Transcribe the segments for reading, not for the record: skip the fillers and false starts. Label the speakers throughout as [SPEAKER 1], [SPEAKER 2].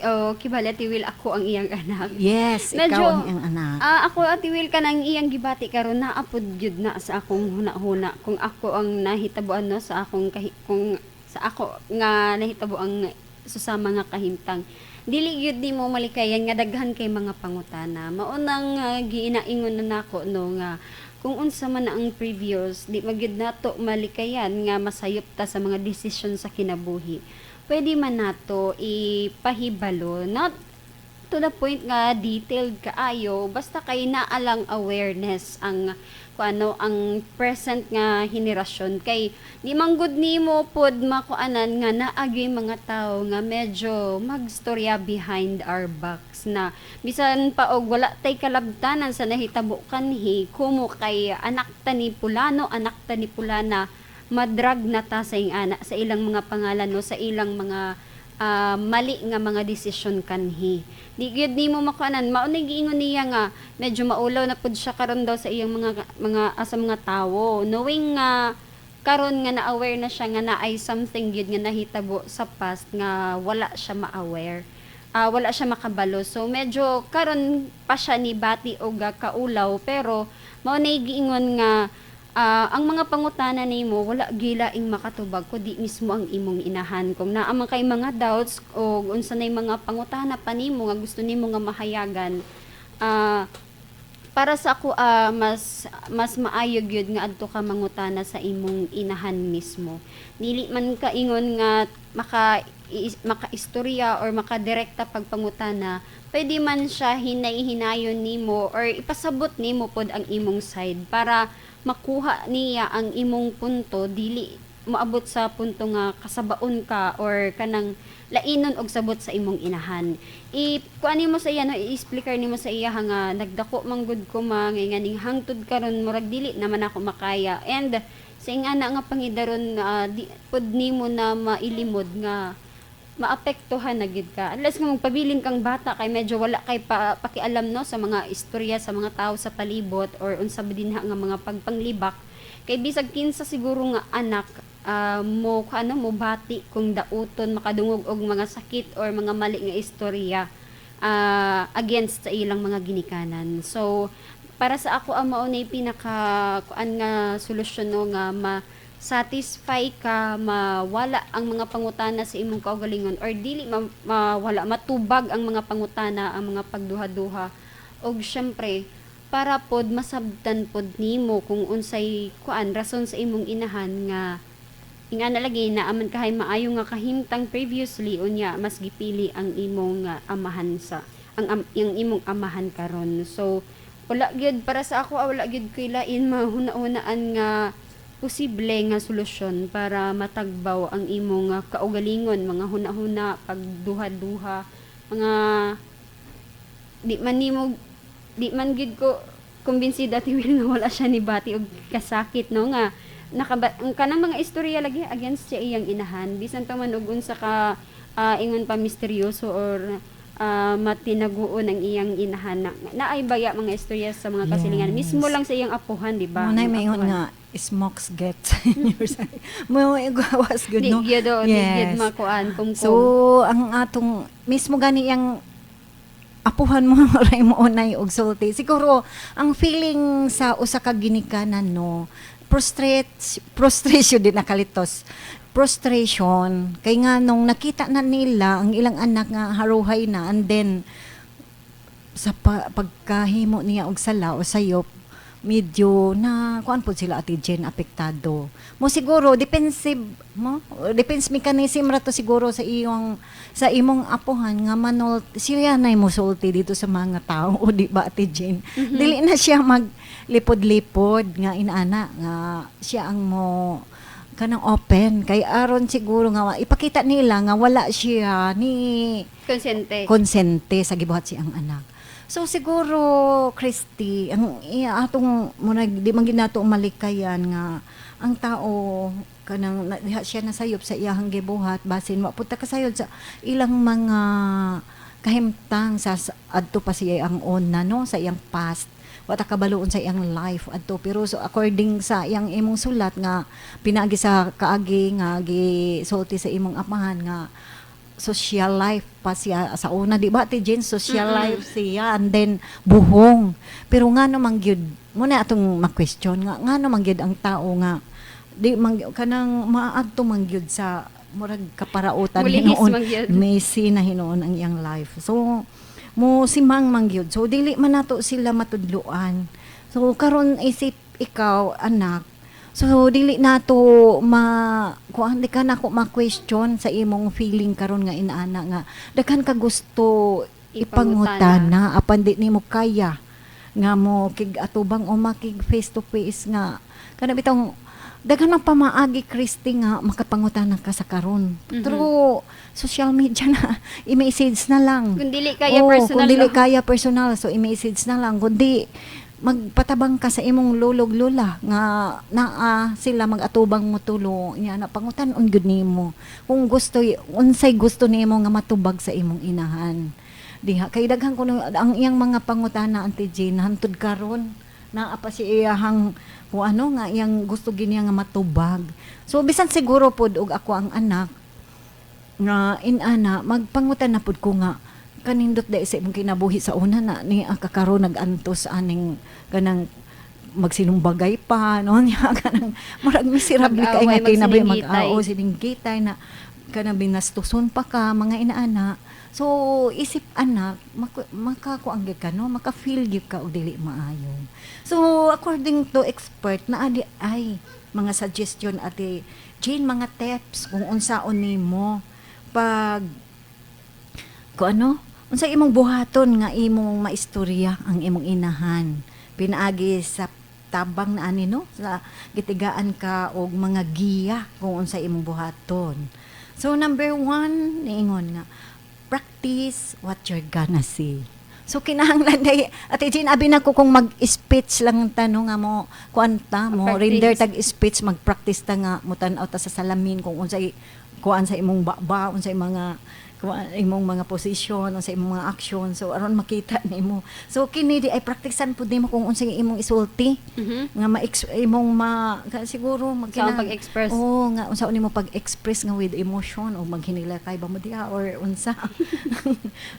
[SPEAKER 1] Oh, kibali, Ate Will, ako ang iyang anak.
[SPEAKER 2] Yes,
[SPEAKER 1] Medyo,
[SPEAKER 2] ikaw ang iyang anak.
[SPEAKER 1] Ako, Ate Will, kanang iyang gibati karon naa pod gyud na sa akong huna-huna kung ako ang nahitabuan, no, sa akong kung sa ako nga nahitabo ang susama nga kahimtang, dili gyud nimo malikayan nga daghan kay mga pangutana. Mao nang giinaingon na nako, no, nga kung unsa man ang previous, di magyud nato malikayan nga masayop ta sa mga desisyon sa kinabuhi. Pwede man nato ipahibalo, not to the point nga detailed kaayo, basta kay naa lang awareness ang kung ano ang present nga henerasyon, kay di man gud nimo pod makuanan nga naa gyud mga tao nga medyo magstorya behind our backs na bisan pa og wala tay kalabtanan sa nahitabo kanhi, kumo kay anak ta ni pulano, anak ta ni pulana, madrag na ta sa ing-ana, sa ilang mga pangalan, no, sa ilang mga mali nga mga desisyon kanhi. Di gyud nimo makuanan. Mao na giingon niya nga medyo maulaw na pud siya karon daw sa iyang mga sa mga tawo, knowing nga karon nga na-aware na siya nga naay something gyud nga nahitabo sa past nga wala siya ma-aware. Wala siya makabalo. So medyo karon pa siya ni bati og kaulaw, pero mao na giingon nga ang mga pangutana nimo wala gilaing makatubag kundi mismo ang imong inahan. Kung naa man kay mga doubts o unsa nay mga pangutana pa nimo nga gusto nimo nga mahayagan, para sa ako, mas mas maayo gyud nga adto ka mangutana sa imong inahan mismo. Dili man kaingon nga makaistorya or makadirekta pagpangutana, pwede man siya hinay-hinayon nimo or ipasabot nimo pod ang imong side para makuha niya ang imong punto, dili moabot sa punto nga kasabaon ka or kanang lainon og sabot sa imong inahan. I kuan nimo sa iya, no, i-explicar nimo sa iya nga nagdako man gud ko, ma, nga nganing hangtod karon murag dili naman ako makaya. And sa ingana nga pangidaron, di pod nimo na mailimod nga maapektuhan na gid ka. Unless nga magpabilin kang bata kay medyo wala kay pakialam, no, sa mga istorya sa mga tao sa palibot or unsa ba dinha nga mga pagpanglibak. Kay bisag kinsa siguro nga anak, mo ano, mo bati kung dauton makadungog og mga sakit or mga mali nga istorya against sa ilang mga ginikanan. So para sa ako, ang mao na pinaka kuan nga solusyon, no, nga ma satisfy ka, mawala ang mga pangutana sa imong kaugalingon or dili mawala, matubag ang mga pangutana, ang mga pagduha-duha, og syempre para pod masabtan pod nimo kung unsay kuan rason sa imong inahan nga ingana lagi na aman kahay maayo nga kahimtang previously, unya mas gipili ang imong amahan sa ang imong amahan karon. So wala gyud, para sa ako, wala gyud koy lain mahuna-hunaan nga posible nga solusyon para matagbaw ang imong kaugalingon, mga huna-huna, pagduha-duha, mga di man nimo, di man gyud ko kumbinsido, Ate Will, nga wala siya ni bati og kasakit, no, nga ang kanang mga istorya lagi against siya iyang inahan, bisan pa man og unsa ka ingon pa misteryoso or matinaguon ang iyang inahan na naay baya mga istorya sa mga kasilingan mismo lang sa iyang apuhan, di ba?
[SPEAKER 2] Mo na
[SPEAKER 1] Ang
[SPEAKER 2] maingon
[SPEAKER 1] apuhan.
[SPEAKER 2] Nga smokes get in your side. Mo gawas gud,
[SPEAKER 1] Di
[SPEAKER 2] no.
[SPEAKER 1] gyud, oh, di gyud makuan kumkum.
[SPEAKER 2] So ang atong mismo gani yang apuhan mo ray mo unay og sulti. Siguro ang feeling sa usa ka ginikanan, no, frustrate frustration din nakalitos. Frustration kay nga nung nakita na nila ang ilang anak nga haruhay na, and then sa pagkahimo niya og sala o sayop, medyo na kuan pod sila, Ate Jen, apektado mo. Siguro defensive mo, defense mechanism ra to siguro sa iyong sa imong apuhan nga manol siya na mo sulti dito sa mga tao, di ba, Ate Jen? Dili na siya mag lipod-lipod nga inaana nga siya ang mo kanang open kay aron siguro nga ipakita nila nga wala siya ni
[SPEAKER 1] Konsente.
[SPEAKER 2] Konsente sa gibuhat siyang anak. So siguro, Christy, ang iya atong muna di man ginato malikayan nga ang tao kanang diha siya nasayop sa iyahang gibuhat, basin wa pud ta kasayod sa ilang mga kahimtang sa adto pa siya ang una, no, sa iyang past. Wa ta kabaluon sa iyang life adto, pero so according sa iyang imong sulat nga pinaagi sa kaagi nga gisulti sa imong amahan nga social life pa siya sa una, di ba, Ate Jane? Social life siya and then buhong. Pero nga man gyud mo na atong ma-question nga ngano man gyud ang tao nga di man kanang maadto man gyud sa murag kaparautan
[SPEAKER 1] Mulihis
[SPEAKER 2] hinuon,
[SPEAKER 1] man gyud.
[SPEAKER 2] Messy na hinuon ang iyang life. So mo simang man gyud. So dili man nato sila matudloan. So karon, isip ikaw anak, so dili nato ma kuan, di ka nako ma-question sa imong feeling karon nga inaana nga daghan ka gusto
[SPEAKER 1] ipangutana.
[SPEAKER 2] Ipangutana apan di nimo kaya nga mo kig atubang o makig face to face nga kana bitong daghan man pamaagi, Christy, nga makapangutana ka sa karon through social media na, i-message na lang.
[SPEAKER 1] Kung dili kaya
[SPEAKER 2] Oo,
[SPEAKER 1] personal,
[SPEAKER 2] kung dili
[SPEAKER 1] no?
[SPEAKER 2] kaya personal, so i-message na lang. Kundi magpatabang ka sa imong lolog lola nga naa sila mag-atubang mo tulo niya na pangutan-on gyud nimo kung gusto, unsay gusto nimo nga matubag sa imong inahan diha, kay daghan kuno ang iyang mga pangutana, Auntie Jane. Hantud karon naa pa si iyahang kung ano nga iyang gusto gini nga matubag. So bisan siguro pod og ako ang anak nga inana, magpangutan na pud ko nga kanindot dai sa imong kinabuhi sa una na ni ang kakaron nag-antos aning kanang magsinumbagay pa, no, niya kanang murag miserable kay
[SPEAKER 1] Mag-away,
[SPEAKER 2] nga kinabuhi,
[SPEAKER 1] magsiningitay.
[SPEAKER 2] Mag-ao siningitay na kanang binastuson pa ka, mga inaana. So isip anak, makakuang gyud ka, no, maka-feel gyud ka og dili maayo. So according to expert na adi ay mga suggestion, Ate Jane, mga tips kung unsaon nimo pag kung ano, unsa imong buhaton nga imong maistorya ang imong inahan pinaagi sa tabang na ani, no, sa gitigaan ka og mga giya kung unsa imong buhaton. So number one, niingon nga practice what you're gonna say. So kinahanglan day, Ate Jean, abi na ko kung mag-speech lang ta, no, nga mo kuan ta mo
[SPEAKER 1] Mag-practice.
[SPEAKER 2] Render tag speech, mag-practice ta nga mutan-aw ta sa salamin kung unsay kuan sa imong baba, unsay mga kuan imong mga posisyon, unsay imong mga action, so aron makita nimo. So kini di ay praktisan pud nimo kung unsay imong isulti nga ma imong ma siguro
[SPEAKER 1] Sa ang pag-express.
[SPEAKER 2] Oo, nga unsa nimo pag-express nga with emotion o maghinilakay ba mo diha or unsa.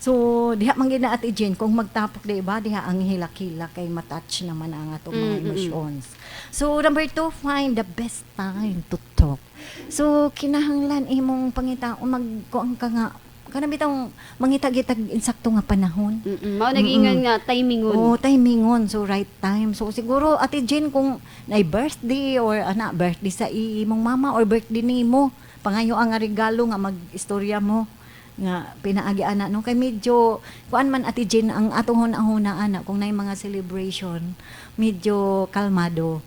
[SPEAKER 2] So diha man gid na, Ate Jane, kung magtapok di ba diha ang hilak-hilak kay matouch naman ang atong mga emotions. So number two, find the best time to talk. So kinahanglan imong pangitaon magkuan ka nga kanang bitong mangitag-itag insakto nga panahon.
[SPEAKER 1] Mao nagingon nga timingon.
[SPEAKER 2] Oo, timingon. So, right time. So, siguro, Ate Jane, kung na birthday or ana, birthday sa imong mama or birthday nimo, pangayo ang nga regalo nga mag-istorya mo nga pinaagi ana, no, kay medyo kuan man, Ate Jane, ang atong huna-huna ana kung nay mga celebration, medyo kalmado.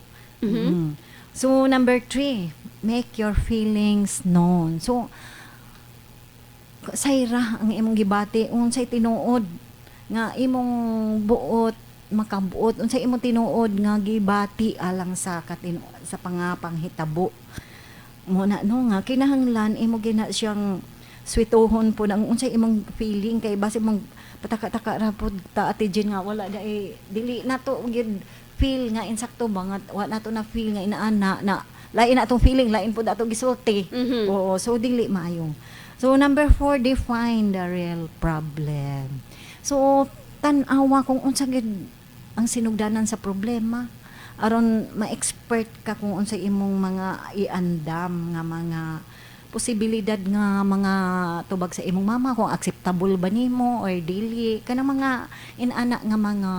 [SPEAKER 2] So number three, make your feelings known. So sayra ang imong gibati unsay tinuod nga imong buot makabuot, unsay imong tinuod nga gibati alang sa sa pangapanghitabo mo na, no, nga kinahanglan imo gina siyang swituhon po ang unsay imong feeling, kay basi mong pataka-taka ra pod ta, Ate Jen, nga wala dai, dili nato gyud feel nga insakto ba nga wa nato na feel nga inaana na lain na atong feeling, lain pod ato gisulti. Oo, so dili maayo. So number four, define the real problem. So tan-awa kung unsa gyud ang sinugdanan sa problema aron ma-expert ka kung unsa imong mga iandam nga mga posibilidad nga mga tubag sa imong mama, kung acceptable ba nimo or dili, kanang mga inana nga mga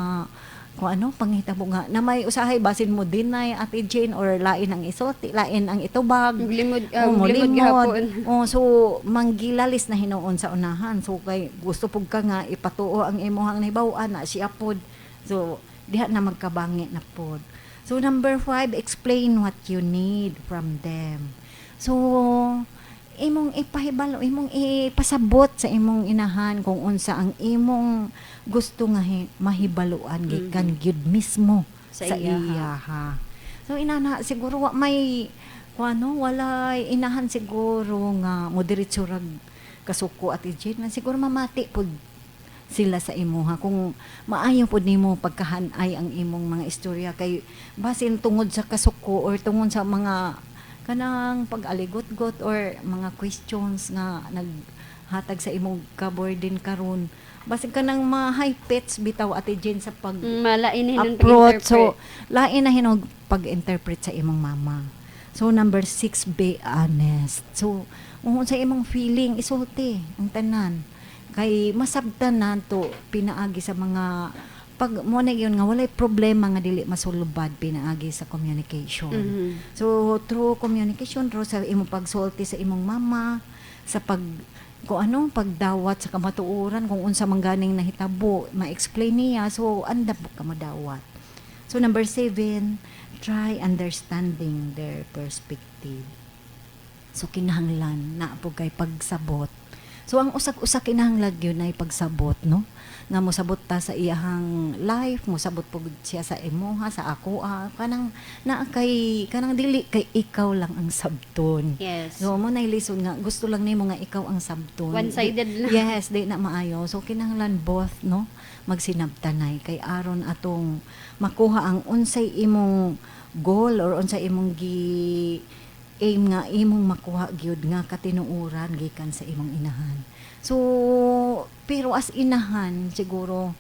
[SPEAKER 2] kung ano panghitabo nga na may usahay basin mo deny, Ate Jane, or lain ang isulti, lain ang itubag.
[SPEAKER 1] Maglimod,
[SPEAKER 2] Oh,
[SPEAKER 1] maglimod
[SPEAKER 2] molimod.
[SPEAKER 1] gihapon.
[SPEAKER 2] Oh, so manggilalis na hinuon sa unahan. So kay gusto pug ka nga ipatuo ang imong nahibaw-an na siya pod. So diha na magkabangi na pod. So number five, explain what you need from them. So imong ipahibalo, imong ipasabot sa imong inahan kung unsa ang imong gusto nga mahibaluan gikan gyud mismo
[SPEAKER 1] sa
[SPEAKER 2] sa
[SPEAKER 1] iyaha.
[SPEAKER 2] iyaha. So inana siguro wa may kuano, walay inahan siguro nga mo diretso rag kasuko, Ate Jane. Siguro mamati pod sila sa imuha kung maayo pod nimo pagkahanay ang imong mga istorya, kay basin tungod sa kasuko or tungod sa mga kanang pag-aligot-got or mga questions nga nag hatag sa imong kaburden karon, basig kanang mga high pitch bitaw, Ate Jane, sa pag
[SPEAKER 1] Malain hinon
[SPEAKER 2] approach. So,
[SPEAKER 1] pag-interpret.
[SPEAKER 2] Lain na hinog pag-interpret sa imong mama. So, number 6, be honest. So, kung sa imong feeling, isulti ang tanan. Kay masabtan na to pinaagi sa mga pag mo na yun nga walay problema nga dili masulbad pinaagi sa communication. So through communication, through sa imong pagsulti sa imong mama, sa pag kung anong pagdawat sa kamatuoran kung unsa man ganing nahitabo, ma-explain niya, so andam ka madawat. So number 7, try understanding their perspective. So kinahanglan na po kay pagsabot. So ang usag-usa kinahanglan gyud na pagsabot, no? Nga mosabot ta sa iyahang life, mosabot pud siya sa imuha, sa akoa, kanang naa kay kanang dili kay ikaw lang ang sabton. So mo na lisod nga gusto lang nimo nga ikaw ang sabton.
[SPEAKER 1] One-sided lang.
[SPEAKER 2] Yes, di na maayo. So kinahanglan both, no, magsinabtanay kay aron atong makuha ang unsay imong goal or unsay imong gi aim nga imong makuha gyud nga katinuoran gikan sa imong inahan. So pero as inahan siguro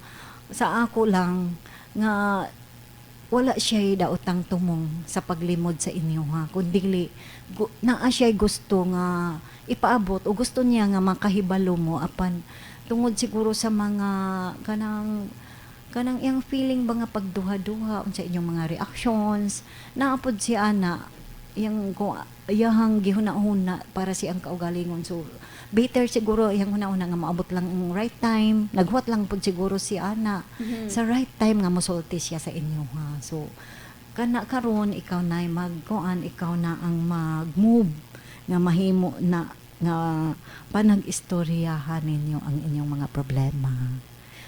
[SPEAKER 2] sa ako lang nga wala siya daotang tumong sa paglimod sa inyo ha, kundi naa siya gusto nga ipaabot o gusto niya nga makahibalo mo, apan tungod siguro sa mga kanang kanang iyang feeling ba nga pagduha-duha unsa inyong mga reactions, naa pod si ana iyang kung iyahang gihuna-huna para siyang kaugalingon. So better siguro iyang huna-huna nga maabot lang ang right time, naghuwat lang pod siguro si ana sa right time nga mosulti siya sa inyo ha. So kana karon ikaw na magkuan, ikaw na ang mag-move nga mahimo na nga panag-istoryahan ninyo ang inyong mga problema.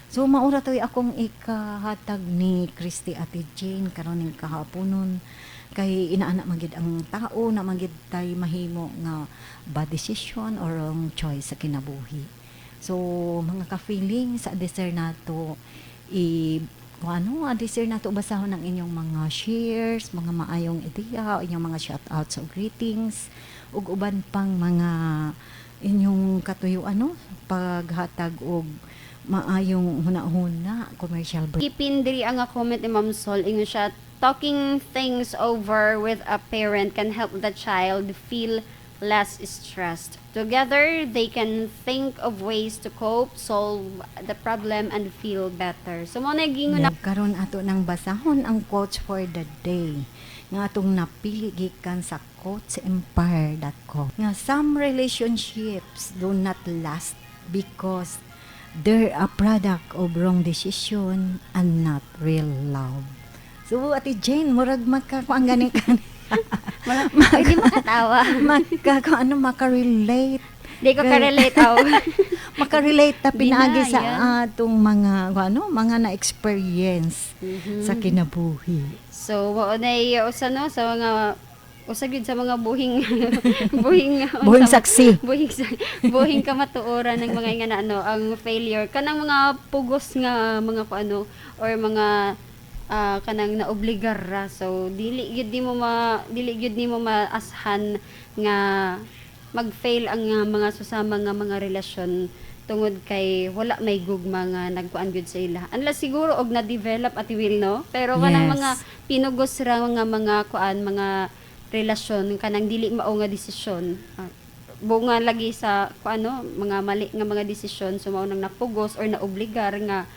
[SPEAKER 2] So maura to'y akong ikahatag ni Christy, Ate Jane, karon ning kahaponon kay inaana magid ang tao na magid tay mahimo nga bad decision or wrong choice sa kinabuhi. So mga ka-feeling sa deserve nato i kung ano, deserve nato basahon ang inyong mga shares, mga maayong ideya, inyong mga shout-outs o greetings, ug uban pang mga inyong katuyo ano, paghatag og maayong hunahuna, commercial break.
[SPEAKER 1] Ipin diri ang comment ni Ma'am Sol, ingon siya, "Talking things over with a parent can help the child feel less stressed. Together, they can think of ways to cope, solve the problem, and feel better." So, mo na gingon na
[SPEAKER 2] Karon ato nang basahon ang quotes for the day nga atong napili gikan sa quotesempire.com nga some relationships do not last because they're a product of wrong decision and not real love. So Ate Jane, murag maka kuan gani kan
[SPEAKER 1] Pwede makatawa.
[SPEAKER 2] Maka kung ano maka-relate.
[SPEAKER 1] Di ko ka-relate aw.
[SPEAKER 2] Makarelate ta
[SPEAKER 1] Di na,
[SPEAKER 2] pinaagi sa
[SPEAKER 1] yan.
[SPEAKER 2] Atong mga kung ano mga na-experience sa kinabuhi.
[SPEAKER 1] So, wao na usa no sa mga usa gyud sa mga buhing buhing
[SPEAKER 2] Buhing saksi.
[SPEAKER 1] Buhing kamatuoran ng mga nga na ano ang failure kanang mga pugos nga mga ko ano or mga kanang naobligar ra. So dili gyud nimo maashan nga mag-fail ang mga susama nga mga relasyon tungod kay wala may gugma nga nagkuan gyud sa ila, unless siguro og na-develop at will, no, pero kanang mga pinugos ra nga mga kuan, mga relasyon kanang dili mao nga desisyon, bunga lagi sa kuan no, mga mali nga mga desisyon. So mao nang napugos or naobligar nga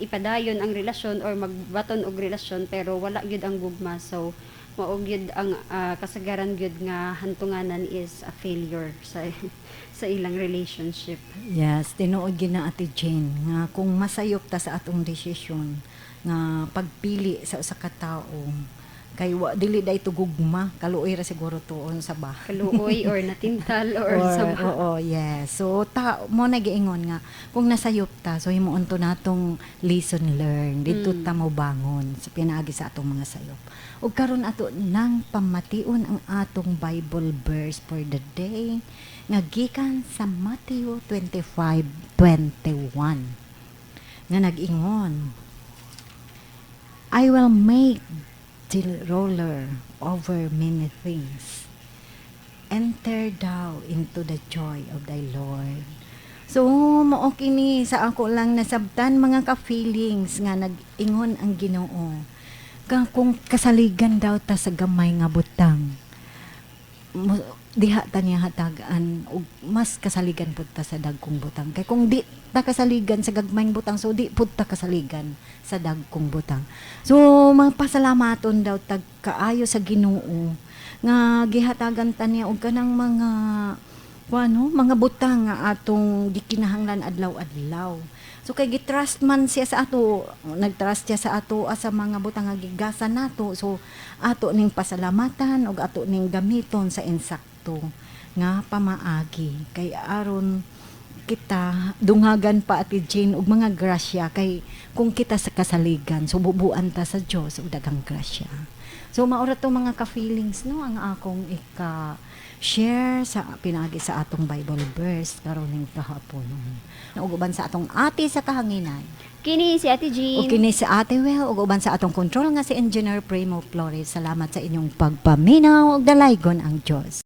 [SPEAKER 1] ipadayon ang relasyon or magbaton og relasyon, pero wala gyud ang gugma. So mao gyud ang kasagaran gyud nga hantunganan is a failure sa ilang relationship.
[SPEAKER 2] Yes, tinuod gyud na, Ate Jane, nga kung masayop ta sa atong desisyon nga pagpili sa usa ka tawo kay wa dili day to gugma, kaluoy ra siguro tuon sa ba.
[SPEAKER 1] Kaluoy or natintal or, sa
[SPEAKER 2] Oo, yes. So ta mo nagiingon nga kung nasayop ta, so himuon to natong lesson learned didto ta mo bangon sa pinaagi sa atong mga sayop. Ug karon ato nang pamation ang atong Bible verse for the day nga gikan sa Matthew 25:21 nga nag-ingon, "I will make thee ruler over many things. Enter thou into the joy of thy Lord." So mao kini sa ako lang nasabtan, mga ka-feelings, nga nag-ingon ang Ginoo ka kung kasaligan daw ta sa gamay nga butang mo, diha ta niya hatagan og mas kasaligan pud ta sa dagkong butang, kay kung di ta kasaligan sa gagmayng butang, so di pud ta kasaligan sa dagkong butang. So mapasalamaton daw tag kaayo sa Ginoo nga gihatagan ta niya og kanang mga kuano, mga butang nga atong gikinahanglan adlaw-adlaw. So kay gitrust man siya sa ato, nagtrust siya sa ato sa mga butang nga gigasa nato. So ato ning pasalamatan ug ato ning gamiton sa insakto nga pamaagi kay aron kita dunghagan pa, Ate Jane, og mga grasya, kay kung kita sa kasaligan, so bubuan ta sa Dios og daghang grasya. So maura to, mga ka-feelings, no, ang akong ika share sa pinaagi sa atong Bible verse karon ning kahapon. Ug uban sa atong ate sa kahanginan.
[SPEAKER 1] Kini si Ate Jean.
[SPEAKER 2] Ug kini si Ate Well, ug uban sa atong control nga si Engineer Primo Flores. Salamat sa inyong pagpaminaw ug dalaygon ang Dios.